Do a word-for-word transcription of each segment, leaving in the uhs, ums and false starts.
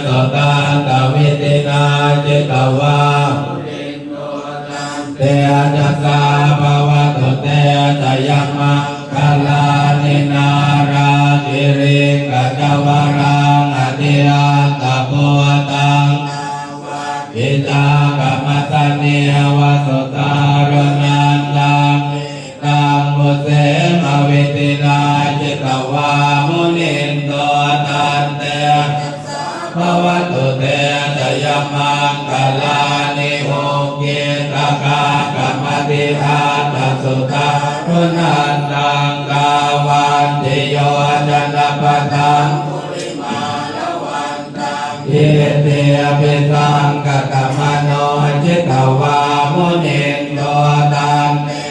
sudantavidhinā jitavā tejasā bhavatu te jayamaṅgalāni. Nāḷāgiriṃ gajavaraṃ atimattabhūtaṃ dāvaggicakkamasanīva sudāruṇantaṃ mettambusekavidhinā jitavā munindo tante bhavatu te jayamaṅgalāni. Ukkhittakhaggamatihatthasudāruṇantaṃ dhāvantiyojanapathaṅgulimālavantaṃ iddhībhisaṅkhatamano jitavā munindo tante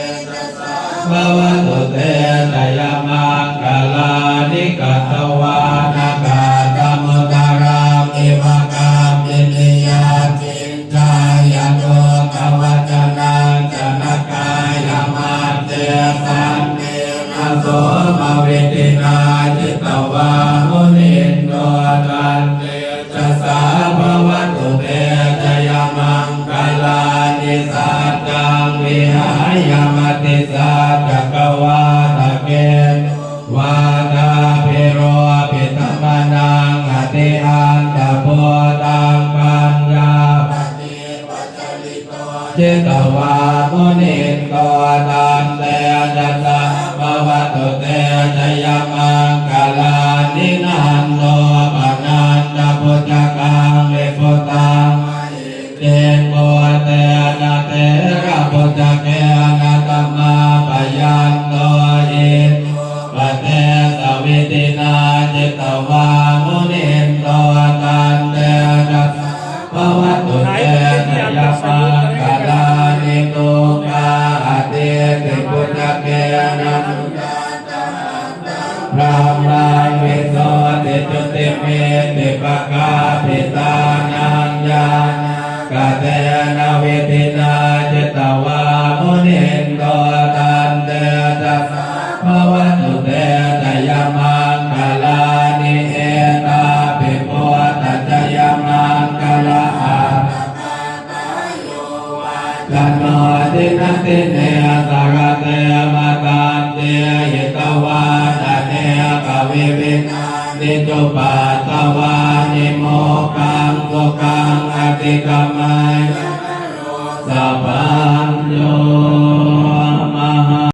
bhavatu te jayamaṅgalāni. Katvāna kaṭṭhamudaraṃ iva gabbhinīyā ciñcāya duṭṭhavacanaṃ janakāyamajjhe santena somavidhinā jitavā munindo tante jasā bhavatu te jayamaṅgalāni. Saccaṃ vihāya matisaccakavādaketuṃ vādābhiropitamanaṃ atiandhabhūtaṃ paññāpadīpajalito jitavā munindo tantejasā bhavatu te jayamaṅgalāni. Nandopanandabhujagaṃ vibudhaṃ mahiddhiṃ puttena therabhujagena damāpayanto iddhūpadesavidhinā jitavā munindo tantejasā bhavatu te jayamaṅgalāni. Duggāhadiṭṭhibhujagena sudaṭṭhahatthaṃ brahmaṃ visuddhijutimiddhibakābhidhānaṃ ñāṇāgadena vidhinā jitavā munindo tantejasā bhavatu te jayamaṅgalāni. Etāpi buddhajayamaṅgalaaṭṭhagāthā yo vācano dinadine sarate matandī hitvānanekavividhāni cupaddavāni mokkhaṃ sukhaṃ adhigameyya naro sapañño. Mahā